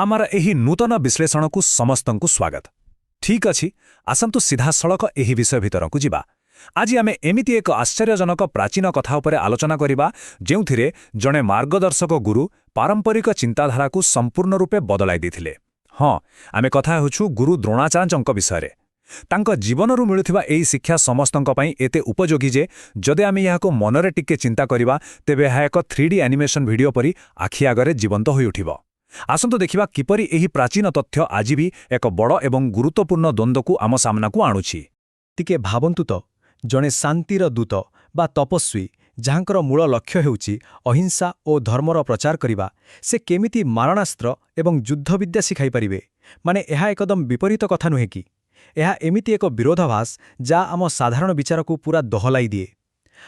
ଆମର ଏହି ନୂତନ ବିଶ୍ଳେଷଣକୁ ସମସ୍ତଙ୍କୁ ସ୍ୱାଗତ। ଠିକ୍ ଅଛି, ଆସନ୍ତୁ ସିଧାସଳଖ ଏହି ବିଷୟ ଭିତରକୁ ଯିବା। ଆଜି ଆମେ ଏମିତି ଏକ ଆଶ୍ଚର୍ଯ୍ୟଜନକ ପ୍ରାଚୀନ କଥା ଉପରେ ଆଲୋଚନା କରିବା, ଯେଉଁଥିରେ ଜଣେ ମାର୍ଗଦର୍ଶକ ଗୁରୁ ପାରମ୍ପରିକ ଚିନ୍ତାଧାରାକୁ ସମ୍ପୂର୍ଣ୍ଣ ରୂପେ ବଦଳାଇ ଦେଇଥିଲେ। ହଁ, ଆମେ କଥା ହେଉଛୁ ଗୁରୁ ଦ୍ରୋଣାଚାର୍ଯ୍ୟଙ୍କ ବିଷୟରେ। ତାଙ୍କ ଜୀବନରୁ ମିଳୁଥିବା ଏହି ଶିକ୍ଷା ସମସ୍ତଙ୍କ ପାଇଁ ଏତେ ଉପଯୋଗୀ ଯେ ଯଦି ଆମେ ଏହାକୁ ମନରେ ଟିକେ ଚିନ୍ତା କରିବା, ତେବେ ଏହା ଏକ 3D animation video ପରି ଆଖି ଆଗରେ ଜୀବନ୍ତ ହୋଇଉଠିବ। ଆସନ୍ତୁ ଦେଖିବା କିପରି ଏହି ପ୍ରାଚୀନ ତଥ୍ୟ ଆଜି ବି ଏକ ବଡ଼ ଏବଂ ଗୁରୁତ୍ୱପୂର୍ଣ୍ଣ ଦ୍ୱନ୍ଦ୍ୱକୁ ଆମ ସାମ୍ନାକୁ ଆଣୁଛି। ଟିକେ ଭାବନ୍ତୁ ତ, ଜଣେ ଶାନ୍ତିର ଦୂତ ବା ତପସ୍ୱୀ, ଯାହାଙ୍କର ମୂଳ ଲକ୍ଷ୍ୟ ହେଉଛି ଅହିଂସା ଓ ଧର୍ମର ପ୍ରଚାର କରିବା, ସେ କେମିତି ମାରଣାସ୍ତ୍ର ଏବଂ ଯୁଦ୍ଧବିଦ୍ୟା ଶିଖାଇପାରିବେ? ମାନେ, ଏହା ଏକଦମ ବିପରୀତ କଥା ନୁହେଁ କି? ଏହା ଏମିତି ଏକ ବିରୋଧାଭାସ ଯାହା ଆମ ସାଧାରଣ ବିଚାରକୁ ପୂରା ଦୋହଲାଇ ଦିଏ।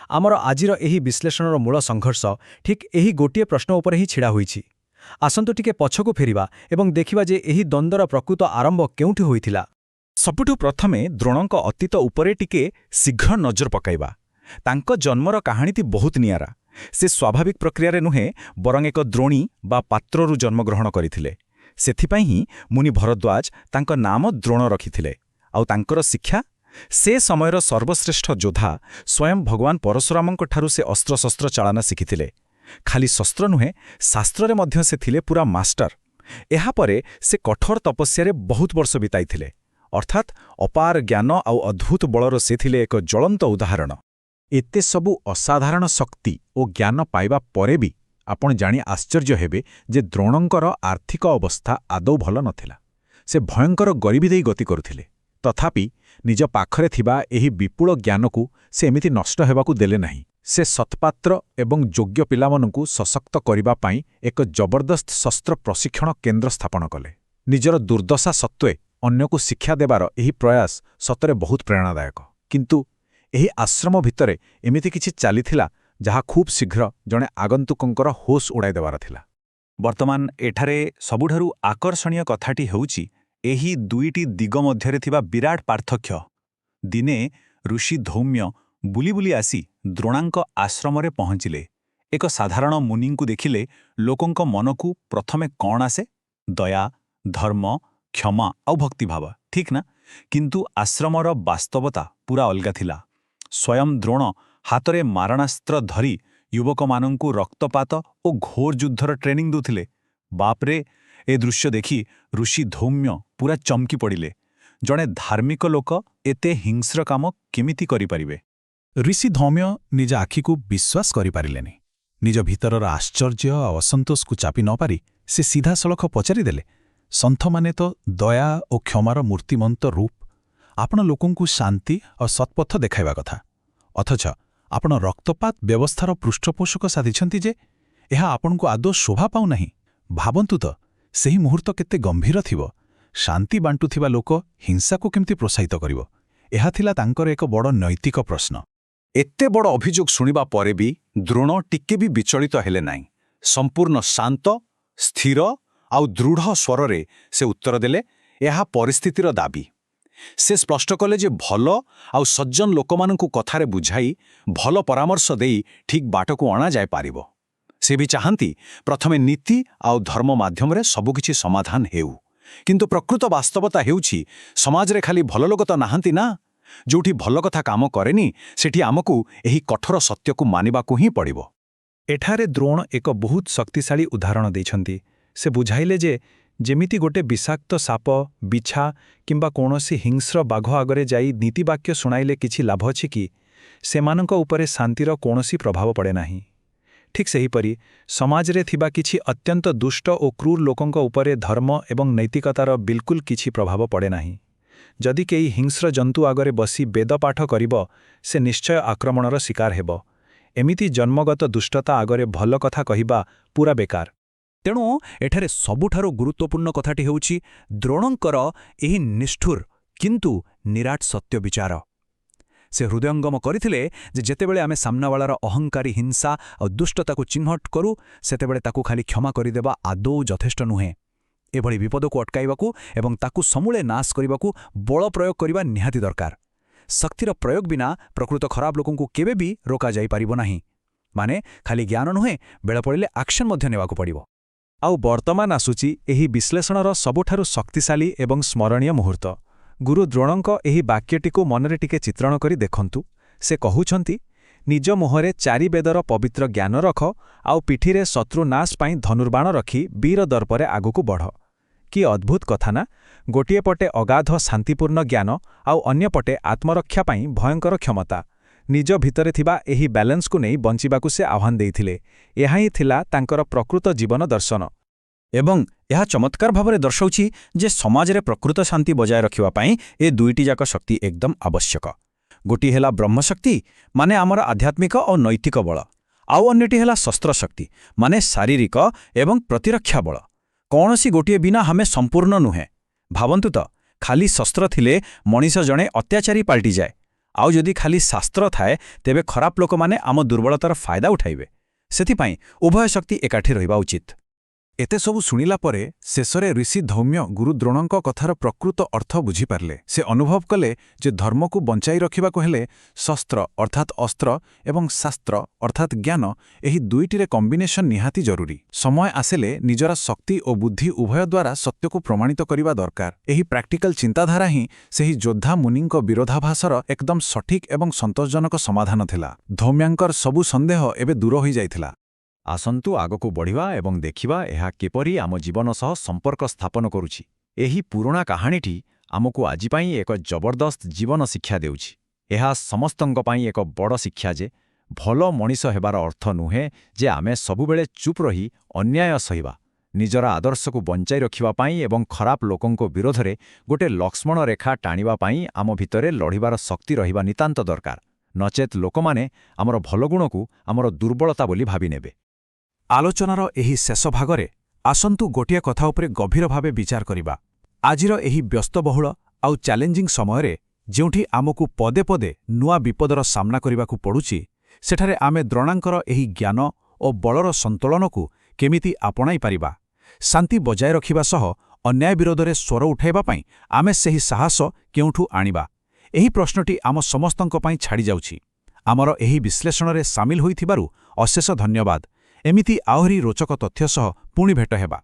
ଆମର ଆଜିର ଏହି ବିଶ୍ଳେଷଣର ମୂଳ ସଂଘର୍ଷ ଠିକ୍ ଏହି ଗୋଟିଏ ପ୍ରଶ୍ନ ଉପରେ ହିଁ ଛିଡ଼ା ହୋଇଛି। ଆସନ୍ତୁ ଟିକେ ପଛକୁ ଫେରିବା ଏବଂ ଦେଖିବା ଯେ ଏହି ଦ୍ୱନ୍ଦ୍ୱର ପ୍ରକୃତ ଆରମ୍ଭ କେଉଁଠି ହୋଇଥିଲା। ସବୁଠୁ ପ୍ରଥମେ ଦ୍ରୋଣଙ୍କ ଅତୀତ ଉପରେ ଟିକେ ଶୀଘ୍ର ନଜର ପକାଇବା। ତାଙ୍କ ଜନ୍ମର କାହାଣୀଟି ବହୁତ ନିଆରା। ସେ ସ୍ୱାଭାବିକ ପ୍ରକ୍ରିୟାରେ ନୁହେଁ, ବରଂ ଏକ ଦ୍ରୋଣୀ ବା ପାତ୍ରରୁ ଜନ୍ମଗ୍ରହଣ କରିଥିଲେ। ସେଥିପାଇଁ ହିଁ ମୁନି ଭରଦ୍ୱାଜ ତାଙ୍କ ନାମ ଦ୍ରୋଣ ରଖିଥିଲେ। ଆଉ ତାଙ୍କର ଶିକ୍ଷା, ସେ ସମୟର ସର୍ବଶ୍ରେଷ୍ଠ ଯୋଦ୍ଧା ସ୍ୱୟଂ ଭଗବାନ ପରଶୁରାମଙ୍କଠାରୁ ସେ ଅସ୍ତ୍ରଶସ୍ତ୍ର ଚାଳନା ଶିଖିଥିଲେ। ଖାଲି ଶସ୍ତ୍ର ନୁହେଁ, ଶାସ୍ତ୍ରରେ ମଧ୍ୟ ସେ ଥିଲେ ପୁରା ମାଷ୍ଟର। ଏହାପରେ ସେ କଠୋର ତପସ୍ୟାରେ ବହୁତ ବର୍ଷ ବିତାଇଥିଲେ। ଅର୍ଥାତ୍ ଅପାର ଜ୍ଞାନ ଆଉ ଅଦ୍ଭୁତ ବଳର ସେ ଥିଲେ ଏକ ଜ୍ୱଳନ୍ତ ଉଦାହରଣ। ଏତେ ସବୁ ଅସାଧାରଣ ଶକ୍ତି ଓ ଜ୍ଞାନ ପାଇବା ପରେ ବି ଆପଣ ଜାଣି ଆଶ୍ଚର୍ଯ୍ୟ ହେବେ ଯେ ଦ୍ରୋଣଙ୍କର ଆର୍ଥିକ ଅବସ୍ଥା ଆଦୌ ଭଲ ନଥିଲା। ସେ ଭୟଙ୍କର ଗରିବୀ ଦେଇ ଗତି କରୁଥିଲେ। ତଥାପି ନିଜ ପାଖରେ ଥିବା ଏହି ବିପୁଳ ଜ୍ଞାନକୁ ସେ ଏମିତି ନଷ୍ଟ ହେବାକୁ ଦେଲେ ନାହିଁ। ସେ ସତ୍ପାତ୍ର ଏବଂ ଯୋଗ୍ୟ ପିଲାମାନଙ୍କୁ ସଶକ୍ତ କରିବା ପାଇଁ ଏକ ଜବରଦସ୍ତ ଶସ୍ତ୍ର ପ୍ରଶିକ୍ଷଣ କେନ୍ଦ୍ର ସ୍ଥାପନ କଲେ। ନିଜର ଦୁର୍ଦ୍ଦଶା ସତ୍ତ୍ୱେ ଅନ୍ୟକୁ ଶିକ୍ଷା ଦେବାର ଏହି ପ୍ରୟାସ ସତରେ ବହୁତ ପ୍ରେରଣାଦାୟକ। କିନ୍ତୁ ଏହି ଆଶ୍ରମ ଭିତରେ ଏମିତି କିଛି ଚାଲିଥିଲା, ଯାହା ଖୁବ୍ ଶୀଘ୍ର ଜଣେ ଆଗନ୍ତୁକଙ୍କର ହୋସ୍ ଉଡ଼ାଇ ଦେବାର ଥିଲା। ବର୍ତ୍ତମାନ ଏଠାରେ ସବୁଠାରୁ ଆକର୍ଷଣୀୟ କଥାଟି ହେଉଛି ଏହି ଦୁଇଟି ଦିଗ ମଧ୍ୟରେ ଥିବା ବିରାଟ ପାର୍ଥକ୍ୟ। ଦିନେ ଋଷି ଧୌମ୍ୟ ବୁଲି ବୁଲି ଆସି ଦ୍ରୋଣାଙ୍କ ଆଶ୍ରମରେ ପହଞ୍ଚିଲେ। ଏକ ସାଧାରଣ ମୁନିଙ୍କୁ ଦେଖିଲେ ଲୋକଙ୍କ ମନକୁ ପ୍ରଥମେ କ'ଣ ଆସେ? ଦୟା, ଧର୍ମ, କ୍ଷମା ଆଉ ଭକ୍ତିଭାବ, ଠିକ୍ ନା? କିନ୍ତୁ ଆଶ୍ରମର ବାସ୍ତବତା ପୁରା ଅଲଗା ଥିଲା। ସ୍ୱୟଂ ଦ୍ରୋଣ ହାତରେ ମାରଣାସ୍ତ୍ର ଧରି ଯୁବକମାନଙ୍କୁ ରକ୍ତପାତ ଓ ଘୋର ଯୁଦ୍ଧର ଟ୍ରେନିଂ ଦେଉଥିଲେ। ବାପରେ, ଏ ଦୃଶ୍ୟ ଦେଖି ଋଷି ଧୌମ୍ୟ ପୁରା ଚମକି ପଡ଼ିଲେ। ଜଣେ ଧାର୍ମିକ ଲୋକ ଏତେ ହିଂସ୍ର କାମ କେମିତି କରିପାରିବେ? ଋଷି ଧୌମ୍ୟ ନିଜ ଆଖିକୁ ବିଶ୍ୱାସ କରିପାରିଲେନି। ନିଜ ଭିତରର ଆଶ୍ଚର୍ଯ୍ୟ ଆଉ ଅସନ୍ତୋଷକୁ ଚାପି ନ ପାରି ସେ ସିଧାସଳଖ ପଚାରିଦେଲେ, "ସନ୍ଥମାନେ ତ ଦୟା ଓ କ୍ଷମାର ମୂର୍ତ୍ତିମନ୍ତ ରୂପ। ଆପଣ ଲୋକଙ୍କୁ ଶାନ୍ତି ଆଉ ସତ୍ପଥ ଦେଖାଇବା କଥା, ଅଥଚ ଆପଣ ରକ୍ତପାତ ବ୍ୟବସ୍ଥାର ପୃଷ୍ଠପୋଷକ ସାଧିଛନ୍ତି ଯେ? ଏହା ଆପଣଙ୍କୁ ଆଦୌ ଶୋଭା ପାଉନାହିଁ।" ଭାବନ୍ତୁ ତ, ସେହି ମୁହୂର୍ତ୍ତ କେତେ ଗମ୍ଭୀର ଥିବ। ଶାନ୍ତି ବାଣ୍ଟୁଥିବା ଲୋକ ହିଂସାକୁ କେମିତି ପ୍ରୋତ୍ସାହିତ କରିବ? ଏହା ଥିଲା ତାଙ୍କର ଏକ ବଡ଼ ନୈତିକ ପ୍ରଶ୍ନ। ଏତେ ବଡ଼ ଅଭିଯୋଗ ଶୁଣିବା ପରେ ବି ଦ୍ରୋଣ ଟିକେ ବି ବିଚଳିତ ହେଲେ ନାହିଁ। ସମ୍ପୂର୍ଣ୍ଣ ଶାନ୍ତ, ସ୍ଥିର ଆଉ ଦୃଢ଼ ସ୍ୱରରେ ସେ ଉତ୍ତର ଦେଲେ, "ଏହା ପରିସ୍ଥିତିର ଦାବି।" ସେ ସ୍ପଷ୍ଟ କଲେ ଯେ ଭଲ ଆଉ ସଜ୍ଜନ ଲୋକମାନଙ୍କୁ କଥାରେ ବୁଝାଇ, ଭଲ ପରାମର୍ଶ ଦେଇ ଠିକ୍ ବାଟକୁ ଅଣାଯାଇପାରିବ। ସେ ବି ଚାହାନ୍ତି ପ୍ରଥମେ ନୀତି ଆଉ ଧର୍ମ ମାଧ୍ୟମରେ ସବୁକିଛି ସମାଧାନ ହେଉ। କିନ୍ତୁ ପ୍ରକୃତ ବାସ୍ତବତା ହେଉଛି, ସମାଜରେ ଖାଲି ଭଲ ଲୋକ ତ ନାହାନ୍ତି ନା? ଯୋଉଠି ଭଲ କଥା କାମ କରେନି, ସେଠି ଆମକୁ ଏହି କଠୋର ସତ୍ୟକୁ ମାନିବାକୁ ହିଁ ପଡ଼ିବ। ଏଠାରେ ଦ୍ରୋଣ ଏକ ବହୁତ ଶକ୍ତିଶାଳୀ ଉଦାହରଣ ଦେଇଛନ୍ତି। ସେ ବୁଝାଇଲେ ଯେ ଯେମିତି ଗୋଟେ ବିଷାକ୍ତ ସାପ, ବିଛା କିମ୍ବା କୌଣସି ହିଂସ୍ର ବାଘ ଆଗରେ ଯାଇ ନୀତିବାକ୍ୟ ଶୁଣାଇଲେ କିଛି ଲାଭ ଅଛି କି? ସେମାନଙ୍କ ଉପରେ ଶାନ୍ତିର କୌଣସି ପ୍ରଭାବ ପଡ଼େ ନାହିଁ। ଠିକ୍ ସେହିପରି ସମାଜରେ ଥିବା କିଛି ଅତ୍ୟନ୍ତ ଦୁଷ୍ଟ ଓ କ୍ରୂର ଲୋକଙ୍କ ଉପରେ ଧର୍ମ ଏବଂ ନୈତିକତାର ବିଲକୁଲ କିଛି ପ୍ରଭାବ ପଡ଼େ ନାହିଁ। ଯଦି କେହି ହିଂସ୍ର ଜନ୍ତୁ ଆଗରେ ବସି ବେଦ ପାଠ କରିବ, ସେ ନିଶ୍ଚୟ ଆକ୍ରମଣର ଶିକାର ହେବ। ଏମିତି ଜନ୍ମଗତ ଦୁଷ୍ଟତା ଆଗରେ ଭଲ କଥା କହିବା ପୁରା ବେକାର। ତେଣୁ ଏଠାରେ ସବୁଠାରୁ ଗୁରୁତ୍ୱପୂର୍ଣ୍ଣ କଥାଟି ହେଉଛି ଦ୍ରୋଣଙ୍କର ଏହି ନିଷ୍ଠୁର କିନ୍ତୁ ନିରାଟ ସତ୍ୟ ବିଚାର। ସେ ହୃଦୟଙ୍ଗମ କରିଥିଲେ ଯେ ଯେତେବେଳେ ଆମେ ସାମ୍ନାବାଲାର ଅହଙ୍କାରୀ ହିଂସା ଆଉ ଦୁଷ୍ଟତାକୁ ଚିହ୍ନଟ କରୁ, ସେତେବେଳେ ତାକୁ ଖାଲି କ୍ଷମା କରିଦେବା ଆଦୌ ଯଥେଷ୍ଟ ନୁହେଁ। ଏଭଳି ବିପଦକୁ ଅଟକାଇବାକୁ ଏବଂ ତାକୁ ସମୂଳେ ନାଶ କରିବାକୁ ବଳ ପ୍ରୟୋଗ କରିବା ନିହାତି ଦରକାର। ଶକ୍ତିର ପ୍ରୟୋଗ ବିନା ପ୍ରକୃତ ଖରାପ ଲୋକଙ୍କୁ କେବେ ବି ରୋକାଯାଇପାରିବ ନାହିଁ। ମାନେ, ଖାଲି ଜ୍ଞାନ ନୁହେଁ, ବେଳ ପଡ଼ିଲେ ଆକ୍ସନ୍ ମଧ୍ୟ ନେବାକୁ ପଡ଼ିବ। ଆଉ ବର୍ତ୍ତମାନ ଆସୁଛି ଏହି ବିଶ୍ଳେଷଣର ସବୁଠାରୁ ଶକ୍ତିଶାଳୀ ଏବଂ ସ୍ମରଣୀୟ ମୁହୂର୍ତ୍ତ। ଗୁରୁ ଦ୍ରୋଣଙ୍କ ଏହି ବାକ୍ୟଟିକୁ ମନରେ ଟିକେ ଚିତ୍ରଣ କରି ଦେଖନ୍ତୁ। ସେ କହୁଛନ୍ତି, ନିଜ ମୁହଁରେ ଚାରି ବେଦର ପବିତ୍ର ଜ୍ଞାନ ରଖ, ଆଉ ପିଠିରେ ଶତ୍ରୁ ନାଶ ପାଇଁ ଧନୁର୍ବାଣ ରଖି ବୀର ଦର୍ପରେ ଆଗକୁ ବଢ଼। କି ଅଦ୍ଭୁତ କଥା ନା? ଗୋଟିଏ ପଟେ ଅଗାଧ ଶାନ୍ତିପୂର୍ଣ୍ଣ ଜ୍ଞାନ, ଆଉ ଅନ୍ୟପଟେ ଆତ୍ମରକ୍ଷା ପାଇଁ ଭୟଙ୍କର କ୍ଷମତା। ନିଜ ଭିତରେ ଥିବା ଏହି ବାଲାନ୍ସକୁ ନେଇ ବଞ୍ଚିବାକୁ ସେ ଆହ୍ୱାନ ଦେଇଥିଲେ। ଏହା ହିଁ ଥିଲା ତାଙ୍କର ପ୍ରକୃତ ଜୀବନ ଦର୍ଶନ। ଏବଂ ଏହା ଚମତ୍କାର ଭାବରେ ଦର୍ଶାଉଛି ଯେ ସମାଜରେ ପ୍ରକୃତ ଶାନ୍ତି ବଜାୟ ରଖିବା ପାଇଁ ଏ ଦୁଇଟି ଯାକ ଶକ୍ତି ଏକଦମ ଆବଶ୍ୟକ। ଗୋଟିଏ ହେଲା ବ୍ରହ୍ମଶକ୍ତି, ମାନେ ଆମର ଆଧ୍ୟାତ୍ମିକ ଓ ନୈତିକ ବଳ, ଆଉ ଅନ୍ୟଟି ହେଲା ଶସ୍ତ୍ରଶକ୍ତି, ମାନେ ଶାରୀରିକ ଏବଂ ପ୍ରତିରକ୍ଷା ବଳ। କୌଣସି ଗୋଟିଏ ବିନା ଆମେ ସମ୍ପୂର୍ଣ୍ଣ ନୁହେଁ। ଭାବନ୍ତୁ ତ, ଖାଲି ଶସ୍ତ୍ର ଥିଲେ ମଣିଷ ଜଣେ ଅତ୍ୟାଚାରୀ ପାଲଟିଯାଏ, ଆଉ ଯଦି ଖାଲି ଶାସ୍ତ୍ର ଥାଏ ତେବେ ଖରାପ ଲୋକମାନେ ଆମ ଦୁର୍ବଳତାର ଫାଇଦା ଉଠାଇବେ। ସେଥିପାଇଁ ଉଭୟ ଶକ୍ତି ଏକାଠି ରହିବା ଉଚିତ। ଏତେ ସବୁ ଶୁଣିଲା ପରେ ଶେଷରେ ଋଷି ଧୌମ୍ୟ ଗୁରୁ ଦ୍ରୋଣଙ୍କ କଥାର ପ୍ରକୃତ ଅର୍ଥ ବୁଝିପାରିଲେ। ସେ ଅନୁଭବ କଲେ ଯେ ଧର୍ମକୁ ବଞ୍ଚାଇ ରଖିବାକୁ ହେଲେ ଶସ୍ତ୍ର ଅର୍ଥାତ୍ ଅସ୍ତ୍ର ଏବଂ ଶାସ୍ତ୍ର ଅର୍ଥାତ୍ ଜ୍ଞାନ, ଏହି ଦୁଇଟିରେ କମ୍ବିନେସନ୍ ନିହାତି ଜରୁରୀ। ସମୟ ଆସିଲେ ନିଜର ଶକ୍ତି ଓ ବୁଦ୍ଧି ଉଭୟ ଦ୍ୱାରା ସତ୍ୟକୁ ପ୍ରମାଣିତ କରିବା ଦରକାର। ଏହି ପ୍ରାକ୍ଟିକାଲ ଚିନ୍ତାଧାରା ହିଁ ସେହି ଯୋଦ୍ଧା ମୁନିଙ୍କ ବିରୋଧାଭାସର ଏକଦମ ସଠିକ୍ ଏବଂ ସନ୍ତୋଷଜନକ ସମାଧାନ ଥିଲା। ଧୌମ୍ୟାଙ୍କର ସବୁ ସନ୍ଦେହ ଏବେ ଦୂର ହୋଇଯାଇଥିଲା। ଆସନ୍ତୁ ଆଗକୁ ବଢ଼ିବା ଏବଂ ଦେଖିବା ଏହା କିପରି ଆମ ଜୀବନ ସହ ସମ୍ପର୍କ ସ୍ଥାପନ କରୁଛି। ଏହି ପୁରୁଣା କାହାଣୀଟି ଆମକୁ ଆଜି ପାଇଁ ଏକ ଜବରଦସ୍ତ ଜୀବନ ଶିକ୍ଷା ଦେଉଛି। ଏହା ସମସ୍ତଙ୍କ ପାଇଁ ଏକ ବଡ଼ ଶିକ୍ଷା ଯେ ଭଲ ମଣିଷ ହେବାର ଅର୍ଥ ନୁହେଁ ଯେ ଆମେ ସବୁବେଳେ ଚୁପ୍ ରହି ଅନ୍ୟାୟ ସହିବା। ନିଜର ଆଦର୍ଶକୁ ବଞ୍ଚାଇ ରଖିବା ପାଇଁ ଏବଂ ଖରାପ ଲୋକଙ୍କ ବିରୋଧରେ ଗୋଟେ ଲକ୍ଷ୍ମଣ ରେଖା ଟାଣିବା ପାଇଁ ଆମ ଭିତରେ ଲଢ଼ିବାର ଶକ୍ତି ରହିବା ନିତାନ୍ତ ଦରକାର। ନଚେତ୍ ଲୋକମାନେ ଆମର ଭଲ ଗୁଣକୁ ଆମର ଦୁର୍ବଳତା ବୋଲି ଭାବିନେବେ। ଆଲୋଚନାର ଏହି ଶେଷ ଭାଗରେ ଆସନ୍ତୁ ଗୋଟିଏ କଥା ଉପରେ ଗଭୀର ଭାବେ ବିଚାର କରିବା। ଆଜିର ଏହି ବ୍ୟସ୍ତବହୁଳ ଆଉ ଚ୍ୟାଲେଞ୍ଜିଂ ସମୟରେ, ଯେଉଁଠି ଆମକୁ ପଦେ ପଦେ ନୂଆ ବିପଦର ସାମ୍ନା କରିବାକୁ ପଡ଼ୁଛି, ସେଠାରେ ଆମେ ଦ୍ରୋଣାଙ୍କର ଏହି ଜ୍ଞାନ ଓ ବଳର ସନ୍ତୁଳନକୁ କେମିତି ଆପଣାଇ ପାରିବା? ଶାନ୍ତି ବଜାୟ ରଖିବା ସହ ଅନ୍ୟାୟ ବିରୋଧରେ ସ୍ୱର ଉଠାଇବା ପାଇଁ ଆମେ ସେହି ସାହସ କେଉଁଠୁ ଆଣିବା? ଏହି ପ୍ରଶ୍ନଟି ଆମ ସମସ୍ତଙ୍କ ପାଇଁ ଛାଡ଼ିଯାଉଛି। ଆମର ଏହି ବିଶ୍ଳେଷଣରେ ସାମିଲ ହୋଇଥିବାରୁ ଅଶେଷ ଧନ୍ୟବାଦ। ଏମିତି ଆହୁରି ରୋଚକ ତଥ୍ୟ ସହ ପୁଣି ଭେଟ ହେବା।